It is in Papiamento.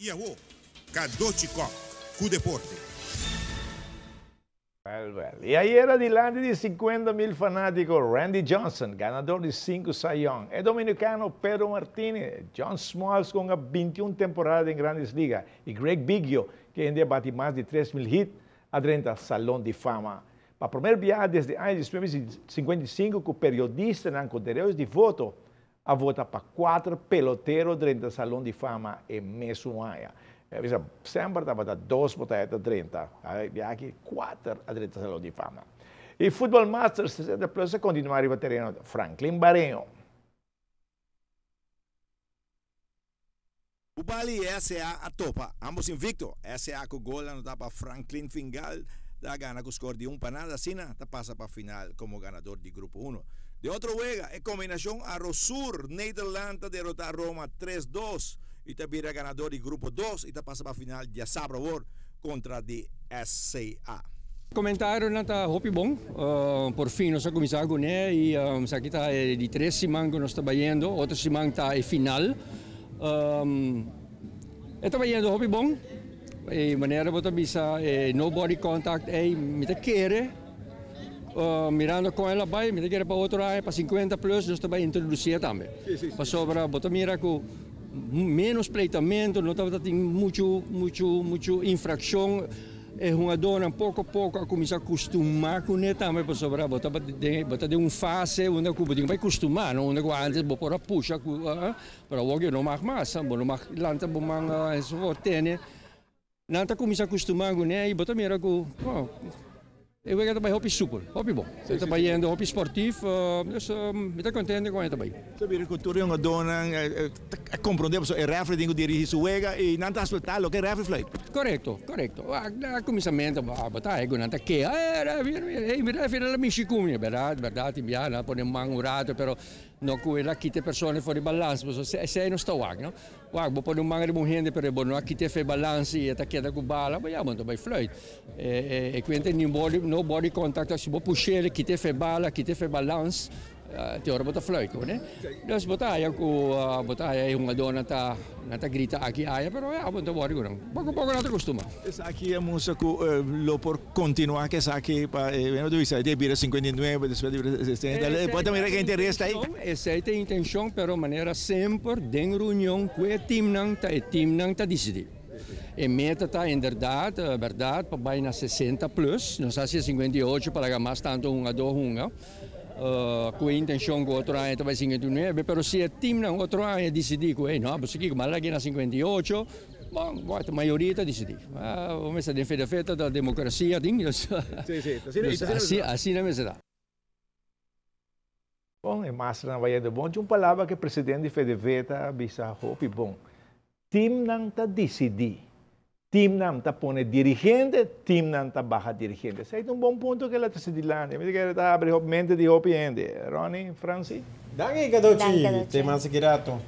I awo, Cadochi Kock ku deporte. Wel, wel. I ayera dilanti di 50 mil fanátiko Randy Johnson, ganador di sinku Cy Young, e dominikano Pedro Martinez, John Smoltz ku hunga 21 temporada den Grandes Liga i Greg Biggio, kende a bati mas di 3000 hit, a drenta Salon di Fama. Pa promer biaha desde aña 1955 ku periodistanan ku derecho di voto a vota pa kuater pelotero drenta Salon di Fama e mesun aña. E bisa semper tabata dos botaya ta drenta, e biaha aki kuater a drenta Salon di Fama. E Futbol Masters 60 Plus a kontinua riba tereno Franklin Bareño. Bubali y SA a topa, ambos invicto. SA cu gol anota pa Franklin Fingal ta gana cu score di un pa nada, asina ta pasa pa final como ganador di grupo uno. Den otro wega, e combinacion Arosur Nederland ta derota Roma tres dos y ta bira ganador di grupo dos y ta pasa pa final diasabra awor contra di SCA. Comentarionan ta hopi bon. Por fin nos a cuminsa cune y esaki ta e di tres siman cu nos ta bayendo. Otro siman ta e final. E ta bayendo hopi bon. E manera bo ta bisa e no body contact ey mi ta kere mirando con el a bay mi ta kere pa otro aña pa 50 plus nos ta bay introduci'e tambe. Pasobra bo ta mira cu menos pleitamento no tabata tin mucho mucho mucho infraccion. E hungadónan poko poko a kuminsá kustumá kuné tambe pasobra bo ta den bo ta den un fase unda ku bo tin ku bai kustumá no unda ku antes bo por a pusha ku pero awor yo no mag mas bo no mag lanta bo man enzovoort tene nan ta kuminsá kustumá kuné i bo ta mira ku E wega ta bai hopi supel, hopi bon. E ta bai yendo hopi sportief, dus mi ta contento con e ta bai. Ta bira cu tur e hungadornan a comprende pasobra e refri tin cu dirigi su wega y nan ta acepta loke e refri fluit. Corecto, corecto. Na cuminsamento bo ta haya cu nan ta keha, eh refri, hey mi refri a la mishi cu mi. Berdad, berdad tin biaha nan a pone man un rato pero no cu el a kita e persona for di balans pasobra esey nos ta wak no. Wak, bo pone un man riba un hende pero bo no a kita efe balans y e ta keda cu bala, bo ya bo no ta bay fluit. E cuenta ni body, no body contact, si bo push'el, kita efe bala, kita efe balans, te ora bo ta fluit, comprende? Dus bo ta haya cu bo ta haya e hungadornan ta nan ta grita aki aya, pero ya bo no ta worry cu nan. Poco poco nan ta costuma. Esaki a mustra cu lo por continua cu esaki pa e bueno ta bisa e bira 59 despues di bira 60 e por ta mira cu interes ta ahi. Esey ta e intencion pero manera semper den reunion cu e teamnan ta e teamnan ta dicidi. E meta ta inderdaad berdad pa bay na 60 plus nos haci e 58 pa laga mas tanto hungador hunga cu e intencion cu otro aña ta bay 59 pero si e teamnan otro aña dicidi cu ey no bo si kico mas laga na 58. Bon, bo ta mayoria ta disidí. Bo mester den fe fe ta demokrasia tin, dus asina mester ta. Bon, e masternan bayendo bon. Dje un palabra ku e presidente di FDV ta bisa hopi bon. Timnan ta disidí. Timnan ta pone dirigente, timnan ta baha dirigente. Esei ta un bon punto ku el a trese dilanti. Mi ta kere ta habri hopi mente di hopi hende. Ronnie, Francie? Danki Cadochi, te mas aki rato.